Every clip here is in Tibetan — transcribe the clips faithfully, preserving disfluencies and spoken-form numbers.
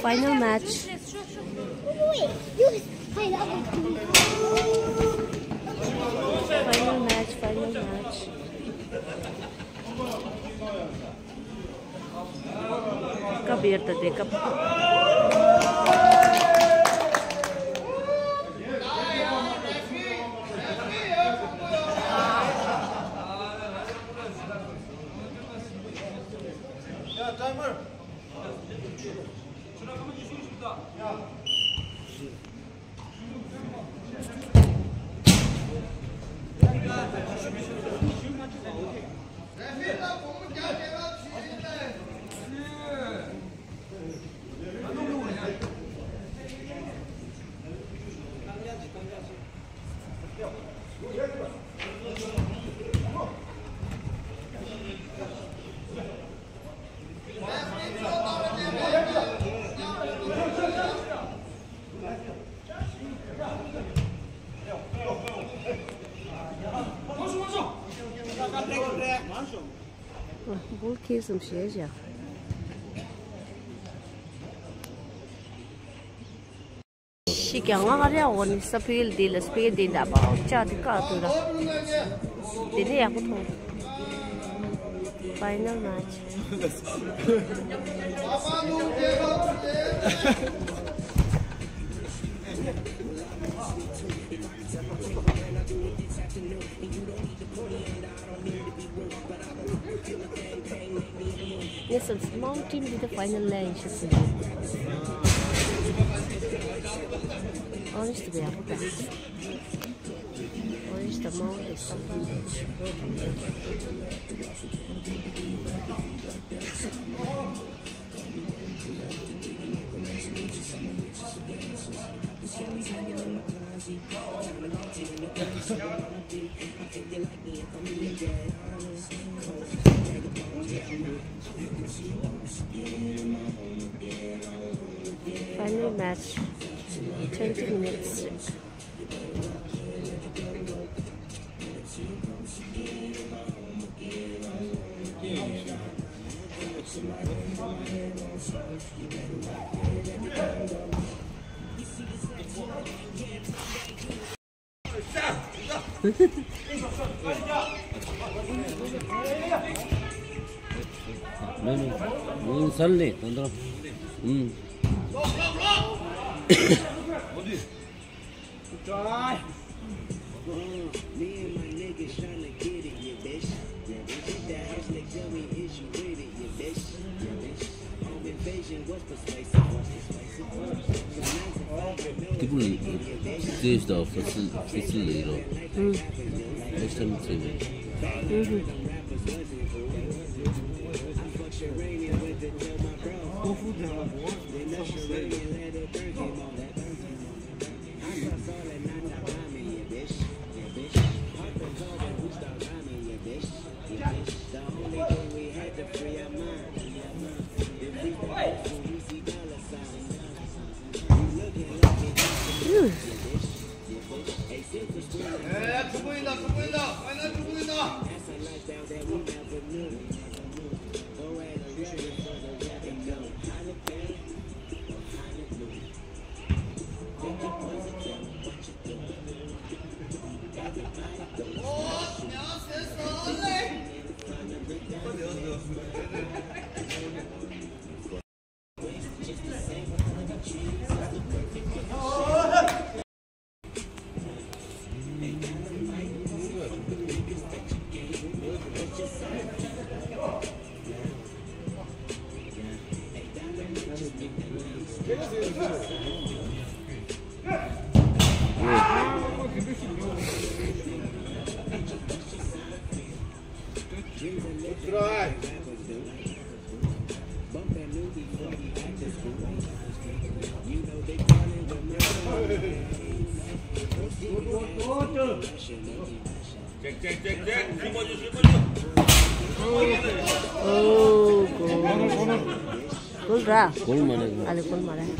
Final match. Final match, final match. Cup here today, cup. འབུལ་ཁེལ་སོང་ཞེས་བྱ། ཤི་ཀྱང་ང་ཨ་རེ་འོ་ནི་ས་ཕིལ་དེ་ལ་ས་ཕིལ་དེ་འདྲ་པའོ་ཅག་དེ་ཀ་ཏུ་ར། དེ་ནས་ཡག་པོ་མཐོང་། Final match. Yes, a small team with the final line should be. Honest to be honest. Honest amount is something. Final match, twenty minutes. ཏི་ཀུ་ལི་ཏི་ཀུ་ལི་ད་ཧྥི་ཚི་ཧྥི་ཚི་ལི་རོ། ཧྥི་ཚི་ལི་རོ། ཧྥི་ཚི་ལི་རོ། ཨོ་གོ། གོལ་ར། གོལ་མ་རེད། ཨ་ལེ་གོལ་མ་རེད།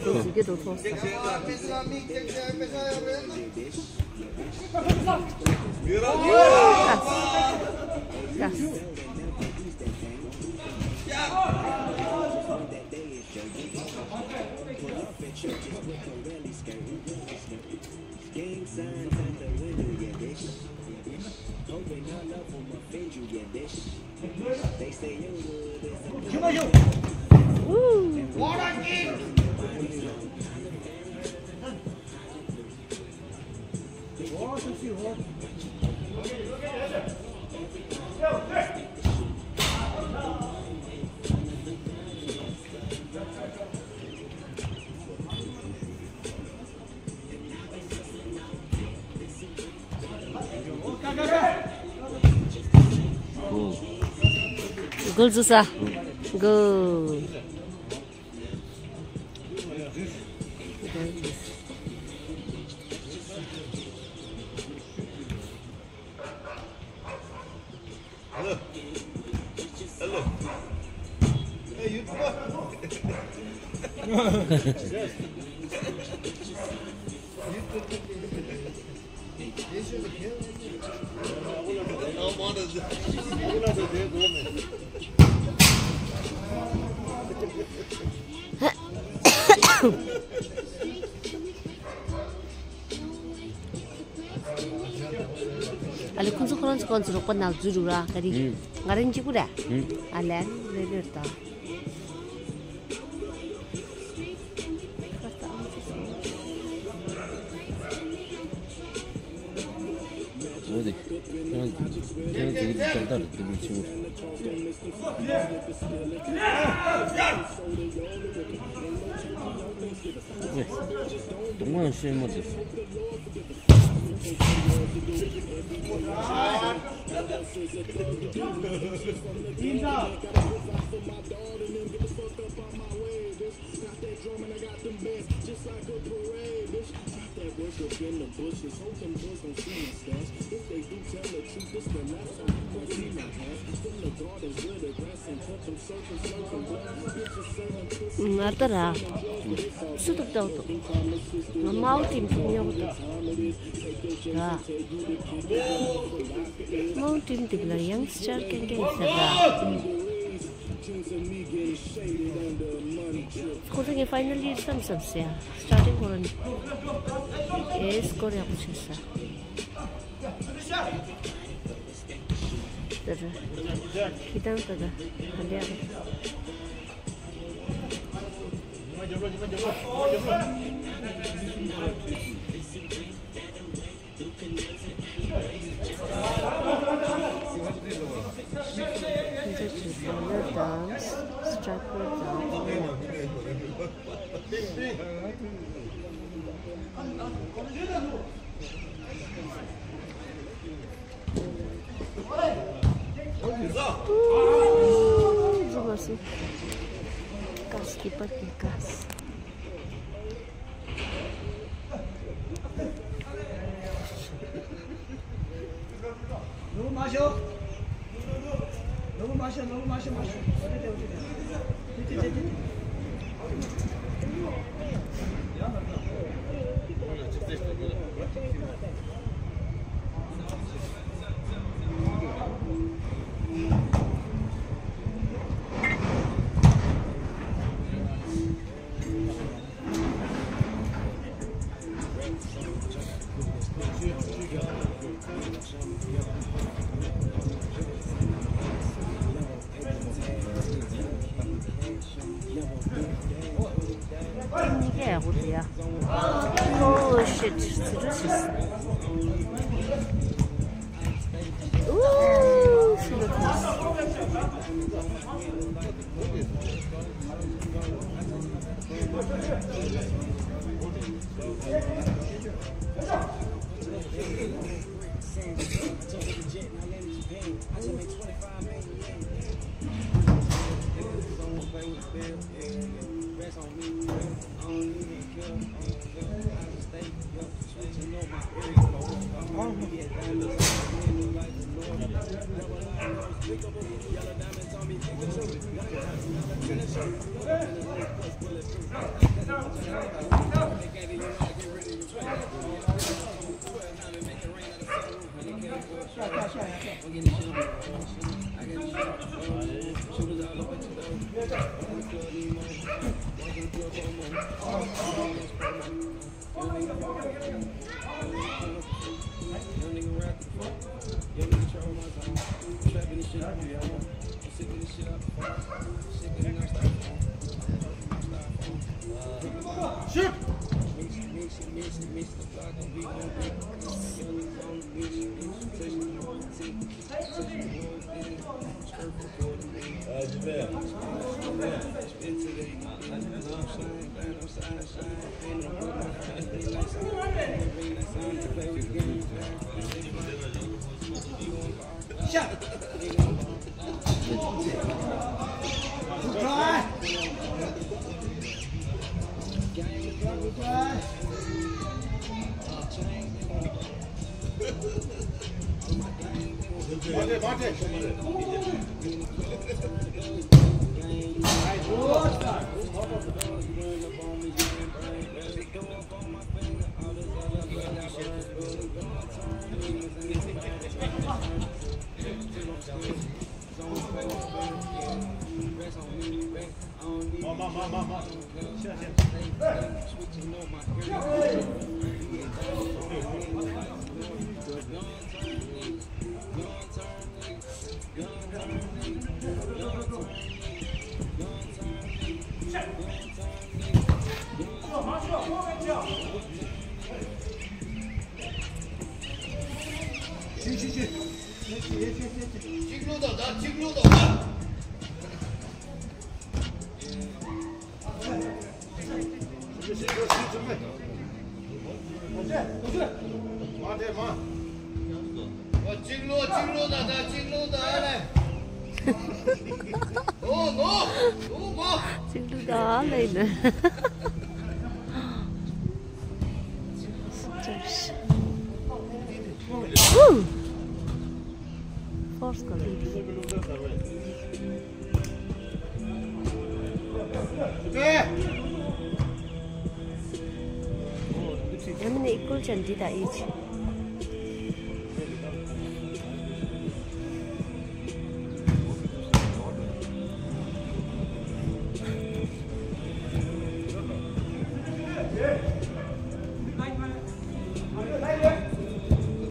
ཁོ་ཟིག་གི་འགྲོ་ཐོག་ས། ཀ་ཀ། Gol zusa. Gol. Hello. Hello. Hey, you. ཨ་ལེ། ཁོང་ཚོ་ཁོ་རང་ཚོ་ཁོང་ཚོ་རོགས་པ་ནང་འཛུལ་རུག་ར། ག་རེ། ཧུམ། ང་རང་གཅིག་པུ་རེད། ཧུམ། ཨ་ལེ། རེད་རེད་ད། འོ་དེ། ཁྱེད་རང་ཚོ་ཁྱེད་རང་ཚོ་གི་ལྕགས་རྟ་རེད། དེ་མི་ཆེ་བོ་རེད། ཨེ། གདོང་མ་ཤེས་མ་དེ། ང་ལྟ་ར། སུ་ཐུབ་ཐུབ་ཐུབ། ང་མའོ་ཏིན་ཐུབ་ཉོག་ཐུབ། ར། མའོ་ཏིན་ཐུབ་ལ་ཡང་སི་ཆར་ཀན་ཀན་ཟེར་ར། ཁོ་ཚོ་ངའི་ཕའི་ནལ་ཡིར་བསམ་བསམ་ཟེར། སི་ཊར་ཊིང་ཁོ་རང་ཨེ་སི་ཀོར་ཡག་པོ་བྱས་ས། ད་ད། ཁྱི་དང་ད་ད། ད་འདྲ། ཁྱི་དང་ད་ད། སི་ཊ་རའི་ཀར་དང་། Oh shit, it's delicious. Ooh, she looks nice. གཅིག་བླུགས་དང་ད་གཅིག་བླུགས་དང་ད། མ་དེ་མ། ཨོ་གཅིག་བླུགས་གཅིག་བླུགས་དང་ད་གཅིག་བླུགས་དང་ཨ་ལས། ཨོ་ནོ་ནོ་མ། གཅིག་བླུགས་དང་ཨ་ལས་ནི། Ooh. Force ག་ལེར། ཡང་མིན་ན་equal ཅན་འདི་དང་each།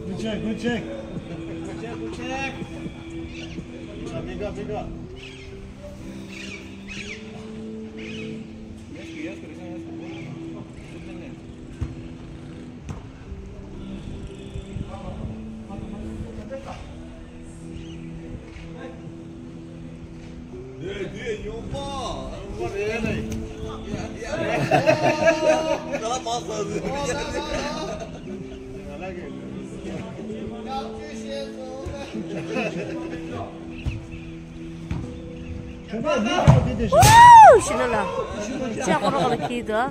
Good check, good check. Good check, good check. Big up, big up, big up. ཤི་ན་ལ། ཅག་ཁོ་རོག་ལ་ཁྱི་དོ།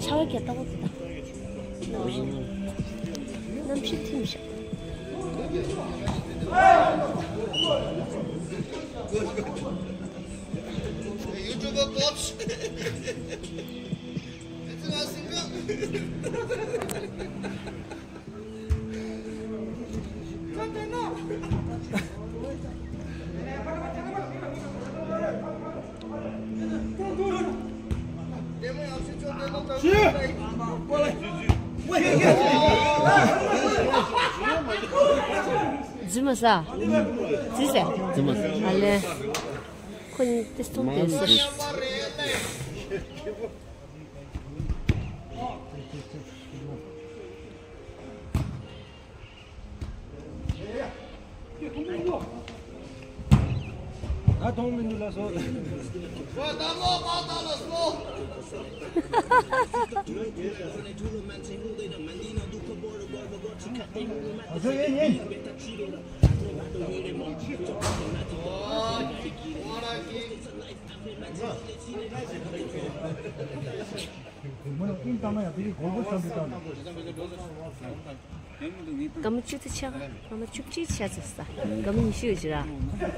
ཆ་བ་རྒྱ་ལྟ་བུ་དེ་དང་། གནམ་གཤིས་ཐིམ་ཤག་རྫུན་མ་ཟ། རྫུན་ཟ། རྫུན་མ་ཟ། ཨ་ལེ། ཁོ་གཉིས་ཏེ་སྟོང་ཏེ་ཟེར། ད་གཏོང་མི་འདུག་ལ་སོ། སྒོར་མོ་བཅུ་དེ་ཆག་སྒོར་མོ་བཅུ་གཅིག་ཆག་ཟེར་ས། སྒོར་མོ་ཉི་ཤུ་ཡོད་ཅི་ར།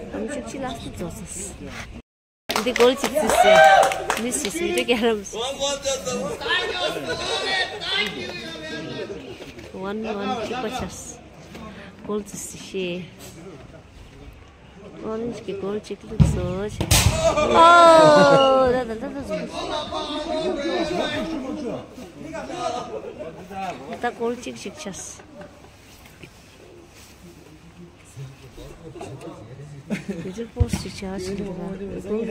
སྒོར་མོ་བཅུ་གཅིག་ལ་སུ་རྫོགས་ས། འདི་སྒོར་གཅིག་ཟེར་ས། མི་ཟེར་ས་འདི་ག་རམ་ཟེར། ཝན་ཝན་གཅིག་པ་ཆགས། གོལ་ཙི་སི་ཤེས། ཨོ་རེན་ཇི་གི་གོལ་གཅིག་བླུགས་སོ་ཆེ། ཨོ། ད་ད་ད་ད་ད། ད་གོལ་གཅིག་གཅིག་ཆགས། དེ་ཚོ་པོ་སི་ཅིག་ཆགས་ཤིང་འདུག་ག་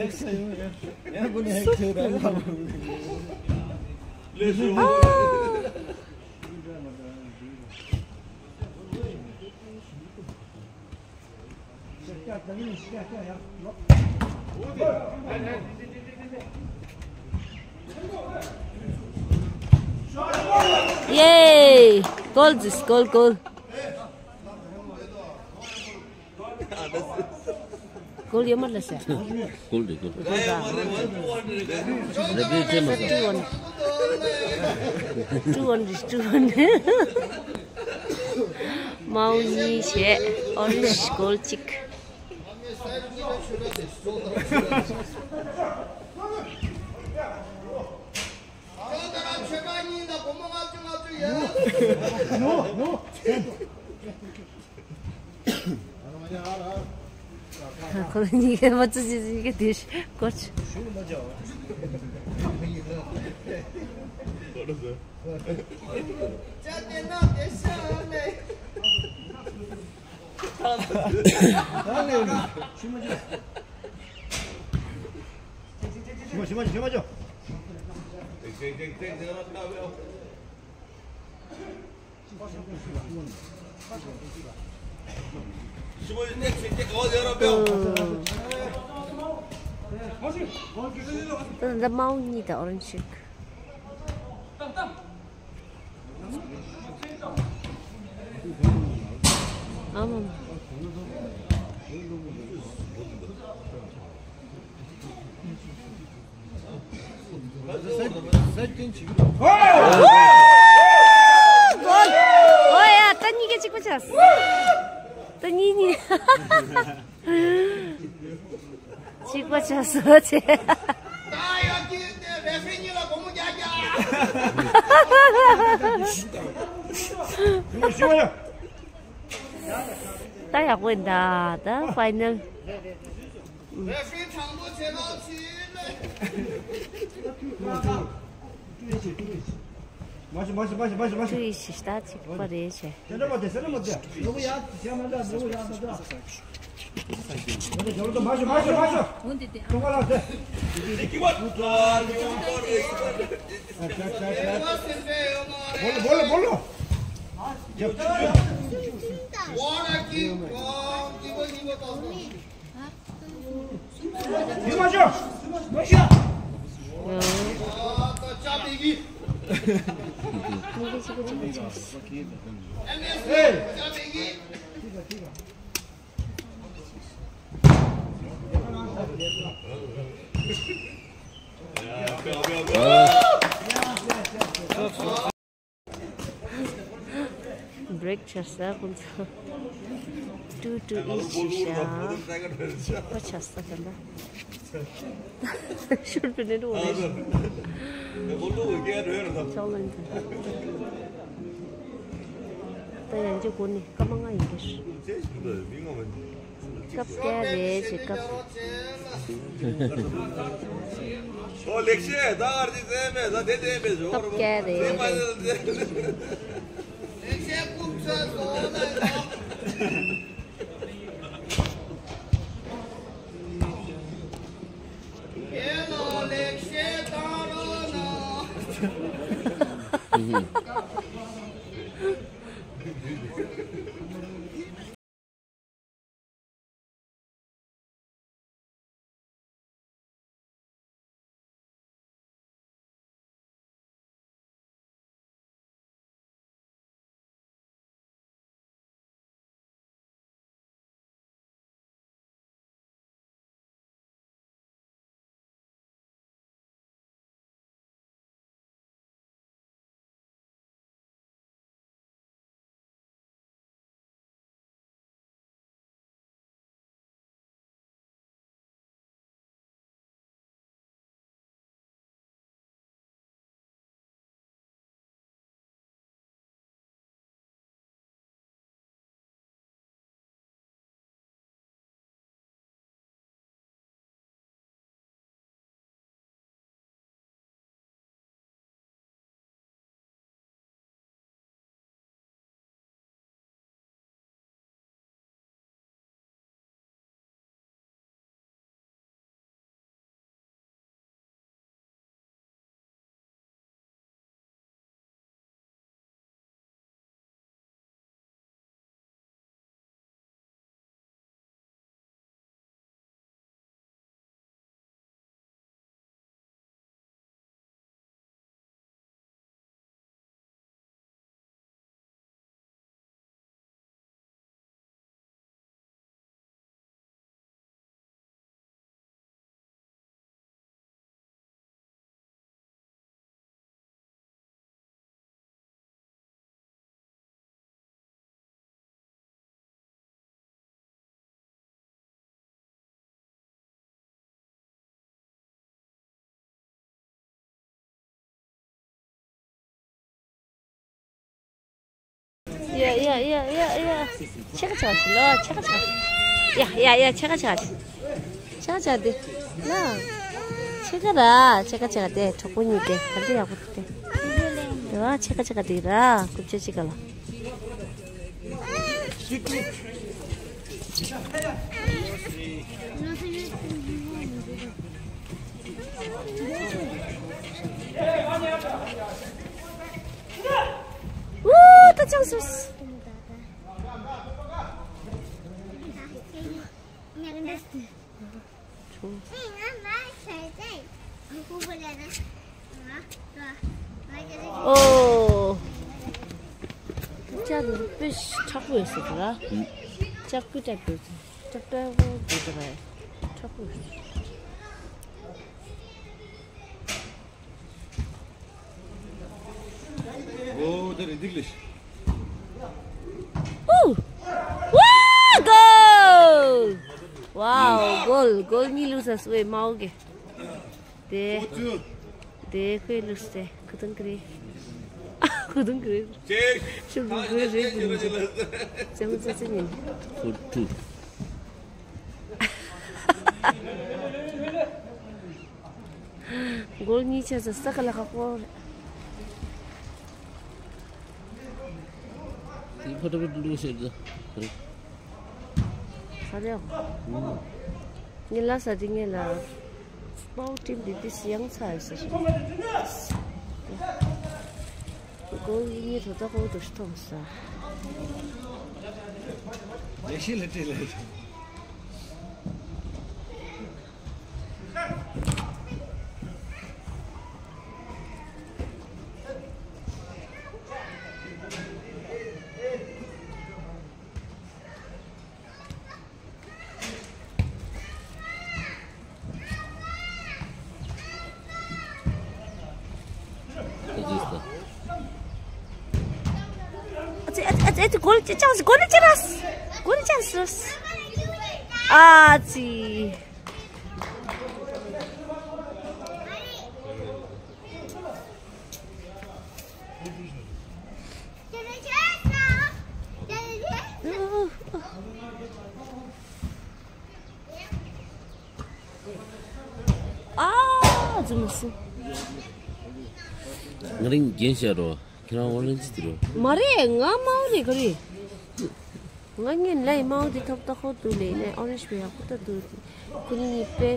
ཡེ། གོལ་ཟིག་གོལ་གོལ། གོལ་ཡོད་མ་རེད་ཟེར། གོལ་རེད་གོལ། གོལ་ད། རེ་ཕི་རི་ལྟེ་མ་སོང་། ཊུ་ཝན། ཊུ་ཝན་རེད་ཊུ་ཝན། མའོ་གཉིས་བྱས། ཨོ་རེན་ཇི་གོལ་གཅིག། ཁོ་གཉིས་ཀ་མ་ཙི་ཙི་ཙི་ག་དེ་ཀོ་ཆ། ད་མའོ་གཉིས་དང་ཨོ་རེན་ཇི་ཤེག་ཨ་མ་མ། ཨོ་ཡ། ད་གཉིས་ཀ་གཅིག་པ་ཆགས། ད་གཉིས་གཉིས། གཅིག་པ་ཆགས་སོང་ཆེ། ད་ཡག་པོ་ཡིན་ད། ད་ཕའི་ནལ། རེ་ཧྥི་རི་དྲང་པོ་བྱེད་རོགས་གྱིས། མ་ཤི་མ་ཤི་མ་ཤི་མ་ཤི་མ་ཤི། ཀྲུའུ་ཡི་ཤི་ཤི་ད་ཅིག་པ་རེད་ཆེ། དེ་འདྲ་མ་དེ་སེ་འདྲ་མ་དེ། ནུ་ཡ་ཤ་མ་འདྲ་ནུ་ཡ་མ་འདྲ། མ་ཤི་མ་ཤི་མ་ཤི། ཀྲུང་ག་ལ་དེ། བོ་ལོ་བོ་ལོ་བོ་ལོ། བྷི་རེག་བྱས་ས་ཁོང་ཚོ། ཊུ་ཊུ་ཨིཆ་བྱས་ཤག་གཅིག་པ་ཆགས་ས་ག་འདྲ། ཤུར་པི་ནེ་ཏུ་འོ་རེ་ཤི། ཅོག་ལེན་ཏུ། ད་ཡང་ཅི་གོ་ནི་སྐར་མ་ལྔ་ཡིན་གྱི། སྐབས་བརྒྱད་རེད་ཅེས་སྐབས། ཨོ་ལེགས་བཤད་ད་ཨར་ཅི་ཟེར་མེད་ཟ་དེ་དེ་མེད་ཟོ། སྐབས་བརྒྱད་རེད། ལེགས་བཤད་ཀུན་ཚོད་ཟོ་ན་ཡོད། ཡེ་ལོ་ལེགས་བཤད་ད་རོ་ན། ཡ་ཡ་ཡ། ཕྱེད་ཀ་ཕྱེད་ཀ་ལོ། ཕྱེད་ཀ་ཕྱེད་ཀ་ཡ་ཡ་ཡ། ཕྱེད་ཀ་ཕྱེད་ཀ་ཕྱེད་ཀ་ཕྱེད་ཀ་དེ་ལ། ཕྱེད་ཀ་ར། ཕྱེད་ཀ་ཕྱེད་ཀ་དེ་གྲོགས་པོ་གཉིས་དེ་ག་འདྲ་ཡག་པོ་འདུག་སྟེ། དེ་བ་ཕྱེད་ཀ་ཕྱེད་ཀ་དེ་ར། རྐུབ་ཀྱག་གཅིག་ག་ལ། ཨུ། ད་ཅང་སོས། ཨོ། ཅག་དཔེ་མཁྲེགས་པོ་ཡོད་ས་རེད་ལ། ཅག་ཀུ་ཏྲ་པོ་ཏྲ་པོ་དེ་འདྲ་མཁྲེགས་པོ་ཡོད་ས། ཨོ། དེ་རེད་འདུག་ལེ། ཨུ། ཝ། གོལ། ཝའོ། གོལ། གོལ་གཉིས་བླུགས་ས་སུ་ཨེ་མའོ་གི། དེ། དེ་ཁོས་བླུགས་ཏེ་ཁུ་ཐུང་ཀི་རེ། ཁུ་ཐུང་ཀི་རེ། ཤུགས་ཀི་རེ་རེ་ཀི་རེ། ཅང་ཙེ་ཙེ་ཉིན། ཁུ་ཐུ། གོལ་གཉིས་ཆགས་ས་ས་ག་ལ་ཁག་པོ་རེད། དེ་ཕ་ཏྲ་བུ་ལུ་ཤེར་ད། ཧ་ལས། ངས་ལ་ས་དེ་ངས་ལ། སྤའོ་ཀྲིམ་དེ་དེ་སི་ཡང་ཚ་ཡོད་ས་རེད། གོལ་ཡིན་ངས་དོ་ད་ཧོ་དོ་ཤི་ཐོང་ས། ལས་ཤི་ལ་ཏྲེ་ལ། ཨ་ཙི། ཨ་ཙི། ཨ་ཙི། གོལ་ཅི་ཅང་སི། གོལ་ཅི་ར་སི། གོལ་ཅང་སི་ར་སི། ཨ་ཙི། ཨ་ཙི་མ་སི། ང་རང་རྒྱན་བཤད་རོགས། ཁྱེད་རང་ཨོ་རེན་ཇི་དེ་རོ། མ་རེད། ང་མའོ་རེད། ག་རེད། ང་ངན་ལ་ཡི་མའོ་དེ་ཐོབ་ཐོབ་ཁོ་དུ་ལས་ནས་ཨོ་རེན་ཇི་བས་ཡག་པོ་ད་དུ། ཁོ་གཉིས་དཔེ་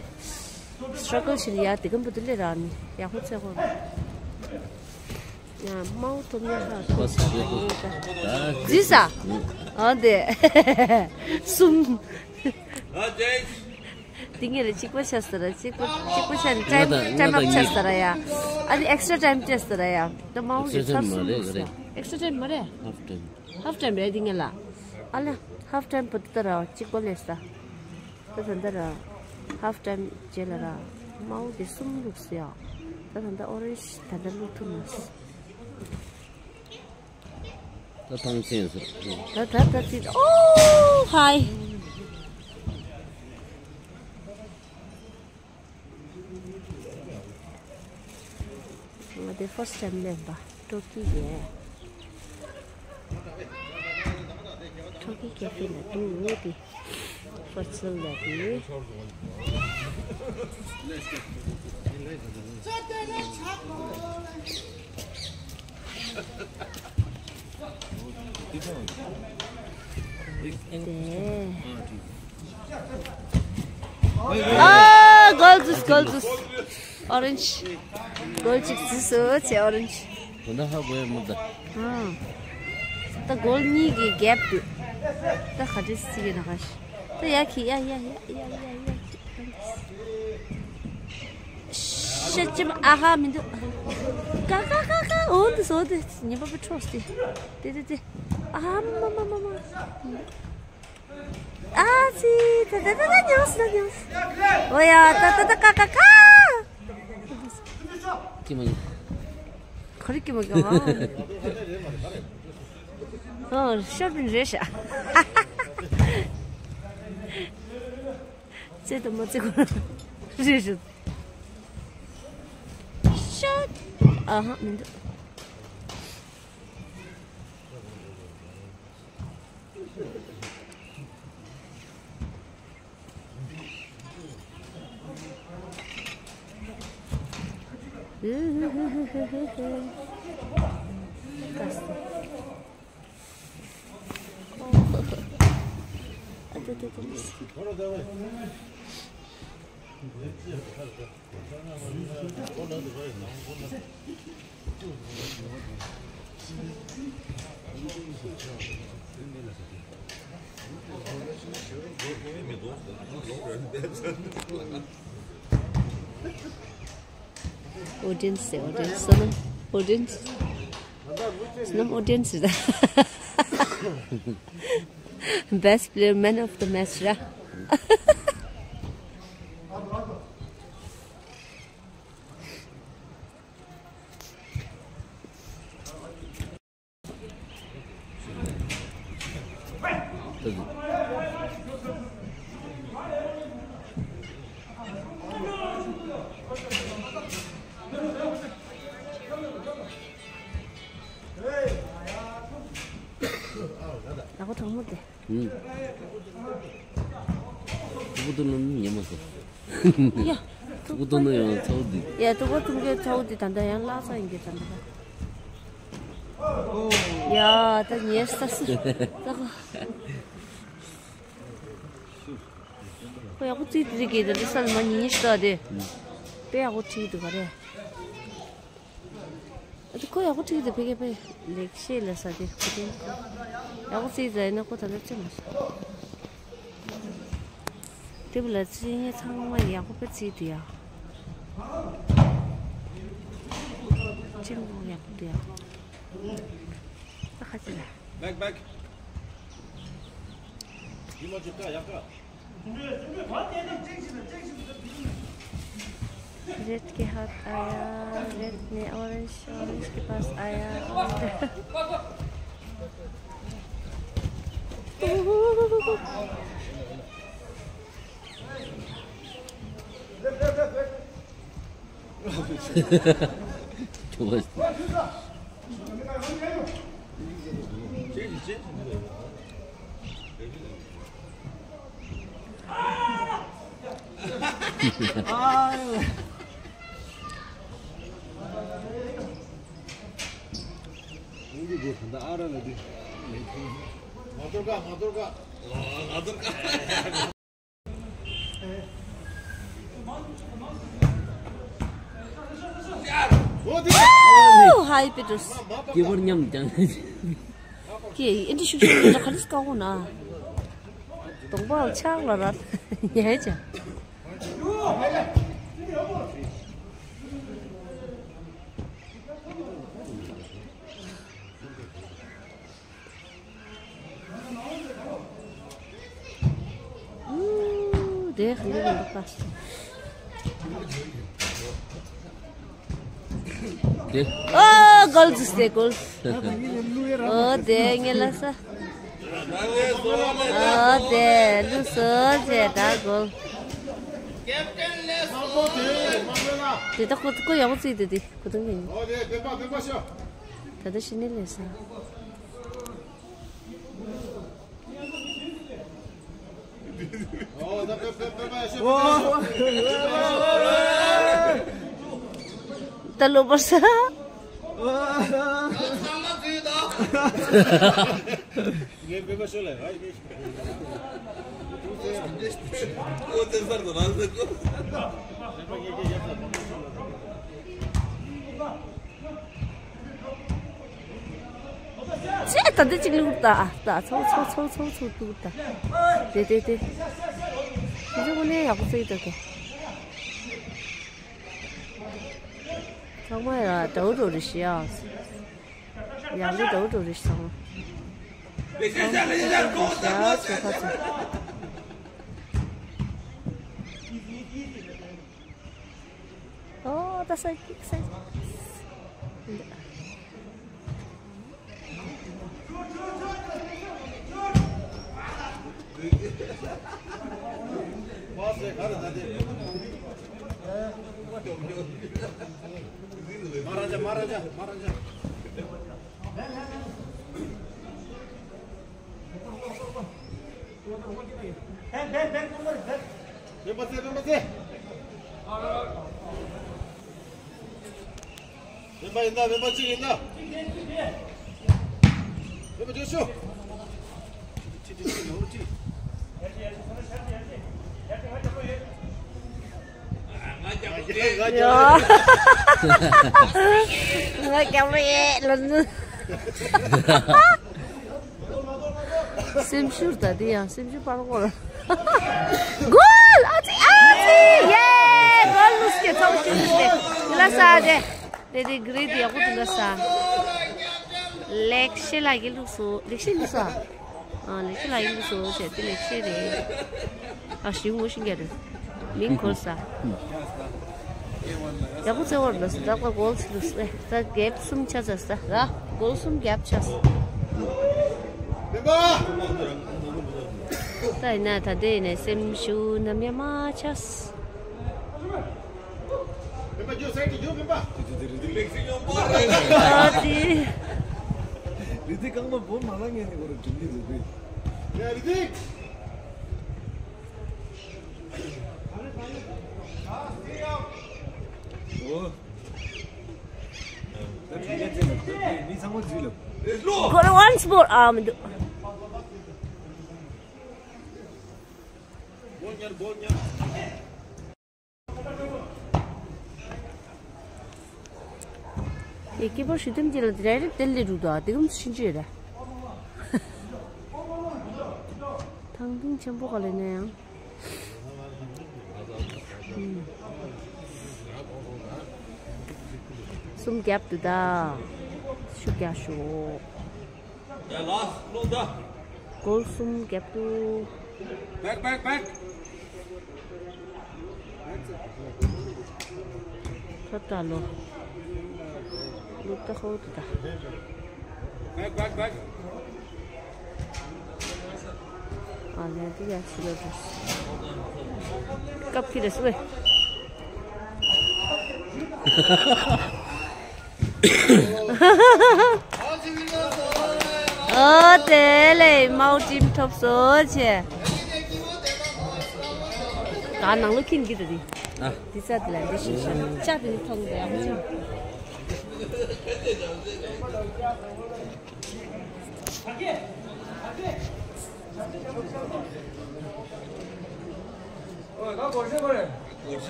སི་ཊྲ་གལ་བྱེད་ཡ་དེ་གམ་པོ་དུ་ལས་ར་ནི་ཡག་པོ་ཚེ་ཧོ། ཡ་མའོ་ཐོབ་ཉ་ཧ་ཐོབ་ས་རེད་ད། ཟི་ས། ཨ་དེ། གསུམ། དེ་ངས་རེ་གཅིག་པ་ཆ་ས་ར། གཅིག་པ་གཅིག་པ་ཆ་ནི་ཊའིམ་ཊའིམ་ཨབ་ཆ་ས་ར་ཡ། ཨ་ནི་ཨེག་སི་ཊྲ་ཊའིམ་ཆ་ས་ར་ཡ། ད་མའོ་གི་ཚར་གསུམ་ལུགས་ས། ཨེག་སི་ཊྲ་ཊའིམ་མ་རེད། ཧབ་ཊའིམ། ཧབ་ཊའིམ་རེད་དེ་ངས་ལ། ཨ་ལ། ཧབ་ཊའིམ་པོ་ཏི་ཏ་ར་གཅིག་པ་ལས་ས། ད་ད་ད་ར། ཧབ་ཊའིམ་རྗེས་ལ་ར། མའོ་གི་གསུམ་ལུགས་ས་ཡ། ད་ད་ད་ཨོ་རེན་ཇི་ད་ད་ལུགས་ཐུབ་མ་སི། ད་ཐང་ཆེན་ཟེར། ད་ད་ད་ཅི། ཨོ་ཧའི། ང་དེ་ཕར་སི་ཊའིམ་ལེན་པ་ཊོ་ཀི་ཡེ། ཊོ་ཀི་ཀེ་ཧྥེ་ལ་འདུག་དེ། ཕར་ཚུར་ལ་དེ། ཨ། གོལ་ཟིག་གོལ་ཟིག་ཨོ་རེན་ཇི། གོལ་གཅིག་ཟིག་སོ་ཆེ་ཨོ་རེན་ཇི། དོན་དག་ཧ་གོ་ཡ་མི་འདུག་ཨང་། ད་གོལ་གཉིས་ཀྱི་གེབ་འདུག་ད་ག་འདྲ་སི་གི་ན་ག་ཤི། ད་ཡ་ཁི་ཡ་ཡ་ཡ་ཡ་ཡ་ཡ། ཤ་ཅིམ་ཨ་ཧ་མི་འདུག་ཀ་ཀ་ཀ་ཀ་འོ་འདི་སོ་འདི་ཉི་མ་པའི་ཁྲོག་སྟེ། དེ་དེ་དེ། ཨ་མ་མ་མ་མ། ཨ་ཙི། ད་ད་ད་ད་ཉོས་ད་ཉོས། འོ་ཡ་ད་ད་ད་ཀ་ཀ་ཀ། ཀི་མ་ཡིན། ཁོ་རི་ཀི་མ་ཀི་མ། ཨོ་ཤོར་བིན་རེད་ཤག་ཙེ་དུ་མ་ཙེ་གོ་རེད་རེད། ཤོར། ཨ་ཧ་མི་འདུག Audience, audience, sonam audience. Sonam audience. Best player, man of the match, ra. ཡག་པོ་གྲང་མོ་དེ། ཨུམ། ཏུ་པོ་ཏུ་ནུ་ཉེ་མོ་སོ། ཡ། ཏུ་པོ་ཏུ་ནུ་ཡང་ཚ་བོ་འདི། ཡ། ཏུ་པོ་ཏུ་གི་ཚ་བོ་འདི་ད་ལྟ་ཡང་བརླག་ས་ཡིན་གི་ད་ལྟ། ཡ། ད་ཉེ་ས་སི། ད་ཁོ། ཁོ་ཡག་པོ་བརྩིས་འདུག་གི་ད་ལྟ་ས་ལ་མ་ཉིན་ཉི་ཤུ་ད་དེ། དཔེ་ཡག་པོ་བྲིས་འདུག་ག་རེ། ཨ་ཏི་ཁོ་ཡག་པོ་བྲིས་འདུག་ཕ་གི་ཕ་ལེགས་བཤད་ལ་ས་དེ་ཁོ་དེ་ཡག་པོ་བརྩིས་ཟ་ཡིན་ན་ཁོ་ད་ལྟ་ཅི་མ་ཤེས། དེ་བ་ལ་ཅི་ཡིན་ཚང་མ་ཡག་པོ་ཕ་བརྩིས་འདུག་ཡ། ཅི་མོ་ཡག་པོ་འདུག་ཡ། ད་ཁ་ཅི་ལ། Back, back. Yuma Jutta, Yaka. Red के हाथ आया, रेड ने orange, orange के पास आया। ཧའི་པེ་ཏྲོས། སྐྱེ་བར་མཉམ་ཀྱང་། ཀྱེ་ཨེ་འདྲ་ཤུགས་ཤུགས་འདྲ་ག་རེ་དཀའ་བོ་ན། གདོང་པ་ལ་ཆག་ལ་ར་ཉལ་ཅག་དེ་ཧ་ལས་མི་འདུག་པ། དེ། ཨོ་གོལ་ཟིག་སྟེ་གོལ། ཨོ་དེ་ངས་ལ་ས། ཨོ་དེ་ལུ་སོ་ཟེ་ད་གོལ། དེ་ད་ཁོ་ཁོ་ཡག་པོ་བརྩིས་དེ་དེ་ཁོ་དང་ཡིན། ད་ལྟ་ཤི་ནི་ལས་ས། ད་ལོ་པར་ས། ཚེ་ད་འདི་གཅིག་ལུག་ད་ཨ་ད་ཚོ་ཚོ་ཚོ་ཚོ་ཚོ་ཏུ་ད། དེ་དེ་དེ། དེ་ཚོ་ནས་ཡག་པོ་བརྩིས་ད་གི། ཚང་མ་ཡ་དྲའུ་དྲའུ་རེ་ཤི་ཡ། ཡང་ལི་དྲའུ་དྲའུ་རེ་ཤི་ཚང་མ། ཚང་མ་དྲའུ་དྲའུ་རེ་ཤི་ཡ་ཚོ་ཁ་ཚོ། ཨོ་ད་ས་ཀི་ས། སྨན་པ་ཚེ། སྨན་པ་ཚེ། སྨན་པ་ཡིན་ད། སྨན་པ་གཅིག་ཡིན་ད། སྨན་པ་རྒྱུགས་ཤོག་ཡོ། ང་སྐྱབས་རེད་ལ་ནི། སེམས་ཤུར་ད་དེ་ཡང་སེམས་ཤུར་པར་གོ་ལ། གོལ། ཨ་ཙི་ཨ་ཙི། ཡེ། གོལ་ལུས་ཀྱི་ཚོགས་ཤིག་ལུས་ཀྱི་ལ་ས་དེ། དེ་དེ་གི་རེད་དེ་ཡག་པོ་འདུག་ལ་ས། ལེགས་བཤད་ལ་གི་ལུགས་སུ་ལེགས་བཤད་ལུགས་སུ། ཨ་ལེགས་བཤད་ལ་གི་ལུགས་སུ་བྱས་ཏེ་ལེགས་བཤད་རེད། ཨ་ཞིག་ངོ་ཤེས་རྒྱ་རེད། མིང་གོལ་ས། ཡག་པོ་བརྩེ་བར་འདུག་ཟེར། ད་ཀ་གོལ་ལུས་ཟེར། ད་རྒྱབ་གསུམ་ཆ་ཚ་ཟེར། ད་གོལ་གསུམ་རྒྱབ་ཆ་ཟེར། ད་ཡིན་ན་ད་ལྟ་ཡིན་ན་སེམས་ཤུགས་ནམ་ཡང་མ་ཆག་ཟེར། ཨ་ཙི། རི་ཏི་རྐང་པ་སྦོམ་མ་ལ་ངན་ནི་གོ་ར་འགྲིམ་གི་འདུག་གི། ཡ་རི་ཏི། ཨོ། ད་དྲན་ཡ་ཅན་ལ་ད་དེ་མི་ཚང་མ་འཛུལ་ལ། Got once more. ཨ་མི་འདུག་ཡེ་ཀི་པར་ཞུ་དེམ་ཅི་ལ་དེ་རེ་རེ་དེ་ལས་རུ་དོ་དེ་གམ་ཤིན་ཅི་རེ། ཐང་ཐིང་ཆེན་པོ་ག་ལས་ནས་ཡང་། གསུམ་རྒྱབ་ཏུ་ད། ཤུགས་རྒྱག་ཤོག་ཡ་ལ་སློང་ད། གོལ་གསུམ་རྒྱབ་ཏུ། བེག་བེག་བེག་ཁ་ཏ་ལོ། ལུག་ཏ་ཧོ་ཏུ་ད། བེག་བེག་བེག་ཨ་ལས་དེ་ཡ་ཆི་ལོ་རེད། སྐབས་ཁི་རེད་སུ་བས། ཨོ་དེ་ལས་མའོ་ཊིམ་ཐོབ་སོ་ཆེ། ད་ནང་ལོ་ཁིན་གི་ད་དི། ཨ། དི་ས་དི་ལ་འདི་ཤི་ཤ་ཅག་དི་ཐོང་དེ་ཡང་ཅི།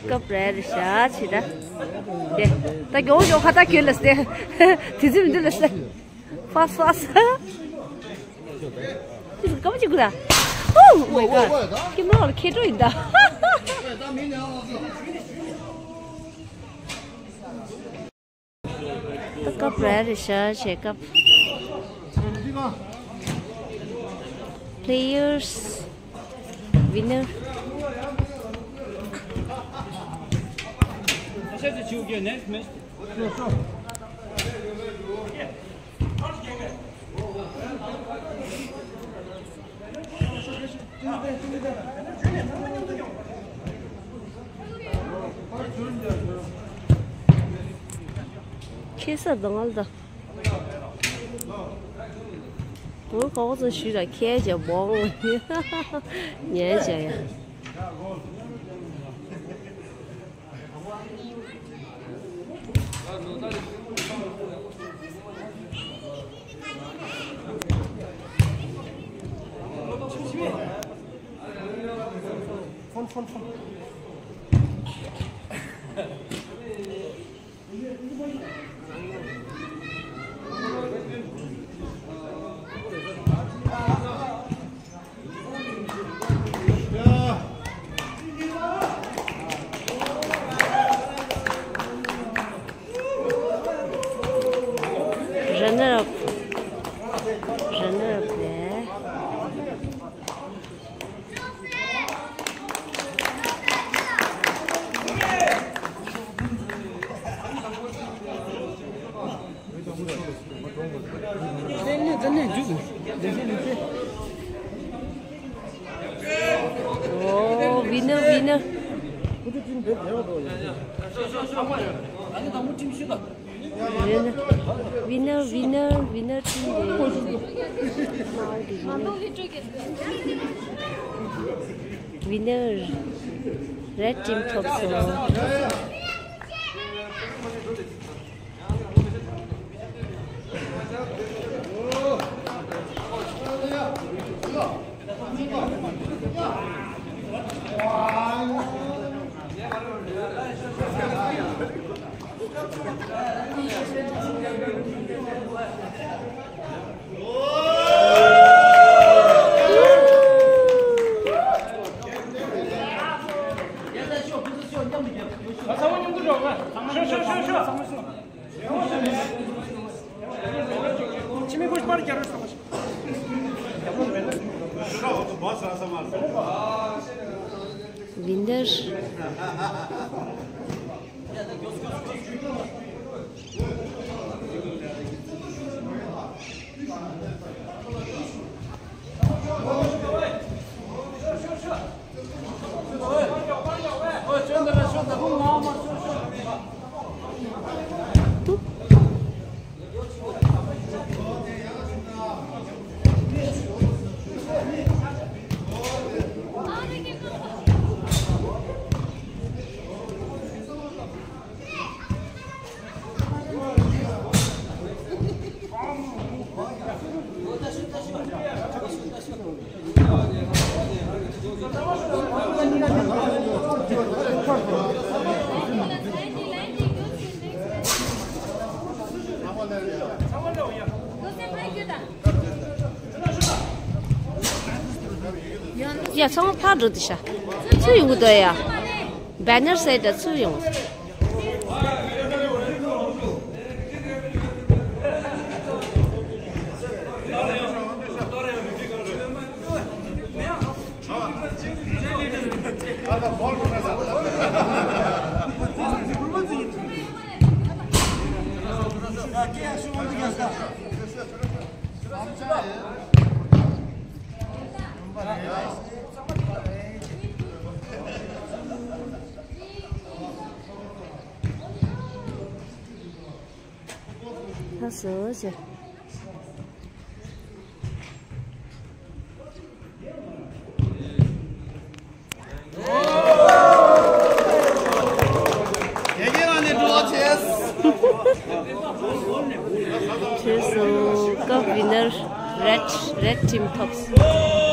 སྐབས་རེ་རེ་ཤ་ཆི་ད། དེ་ད་མགྱོགས་མགྱོགས་ཁ་ཏ་གྱོན་ལ་སྟེ། དེ་ཚོ་མི་འདུག་ལ་སྟེ། ཕ་སོ་སོ། དེ་ཚོ་སྐམ་ཅིག་གུ་ད། Oh my god. ཁྱི་མོ་ལ་ཁེ་ཏོ་ཡིན་ད། ད་སྐབས་རེ་རེ་ཤ་བྱེད་སྐབས། Players winner. ཁེ་ས་དང་ཨལ་ད། འུར་ཁོག་ཚོ་ཞུས་ལ་ཁྱེད་ཀྱི་བོང་ཉལ་བྱ་ཡ། Runner up. Runner up ལས། Winner. Winner, winner, winner team. Winner. Red team ཐོབ་སོང་། Winner. ཡ། ཚང་མ་ཕར་འགྲོ་དེ་ཤ། ཚུར་ཡོང་གི་འདུག་ཡ། བེ་ནར་སེ་ད་ཚུར་ཡོང་། ལགས་སོ་ཞེས། ཡ་གི་རང་ནས་འགྲོ་བ་བྱས། བྱས་སོང་། Cup winner, red, red team ཐོབ་སོང་།